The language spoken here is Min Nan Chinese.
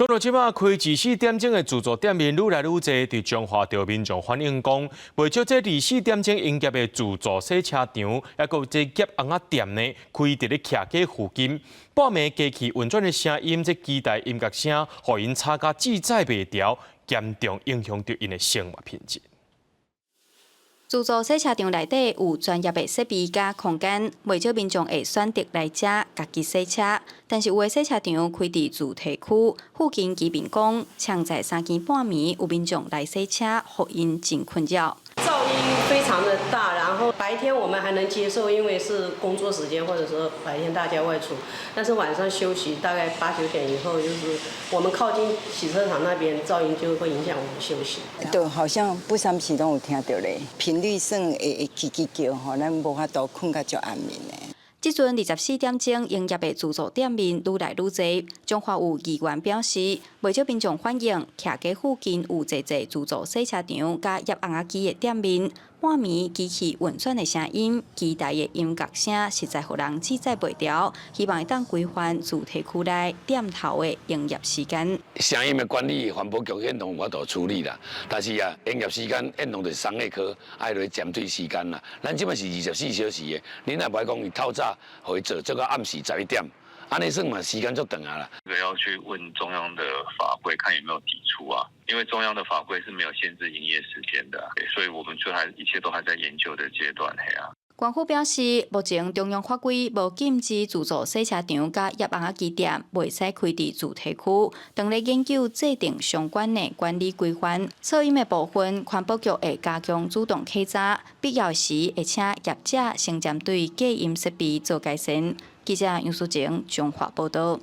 講到這擺開24點鐘的自助店面愈來愈濟，佇彰化就民眾反映講，袂少這24點鐘營業的自助洗車場，抑閣有這夾尪仔店呢，開佇咧徛街附近，半暝機器運轉的聲音，這機台音樂聲，予𪜶吵甲志在袂牢，嚴重影響著𪜶的生活品質。自助洗車場內底有專業的設備佮空間，袂少民眾會選擇來遮家己洗車。但是有的洗車場開佇住宅區，附近居民講，常在三更半暝有民眾來洗車，予𪜶真困擾。噪音非常的大，然後白天我們還能接受，因為是工作時間，或者說白天大家外出。但是晚上休息，大概八九點以後，就是我們靠近洗車場那邊，噪音就會影響我們休息。對，好像不三時攏有聽著咧，頻率算會會嘰嘰叫吼，咱無法度睏甲足安眠的。這陣24點鐘營業的自助店面愈來愈濟，彰化有議員表示，袂少民眾反映，徛街附近有濟濟自助洗車場佮醃尪仔機的店面，半暝機器運轉的聲音、機台的音樂聲，實在予人志在袂牢。希望會當規範住宅區內店頭的營業時間。聲音的管理，環保局現攏有法度處理啦。但是啊，營業時間現攏就是商業科愛來針對時間啦。咱這擺是24小時的，你若無愛講伊透早予伊做，做到暗時11點，按呢算嘛時間足長啊啦。這個要去問中央的法規，看有沒有抵觸啊？因為中央的法規是沒有限制營業時間的，所以我們就還一切都還在研究的階段，嘿啊。官府表示，目前中央法規無禁止自助洗車場佮醃尪仔機店袂使開佇住宅區，當咧研究制定相關的管理規範。噪音的部分，環保局會加強主動稽查，必要時會請業者先針對隔音設備做改善。記者楊淑靜彰化報導。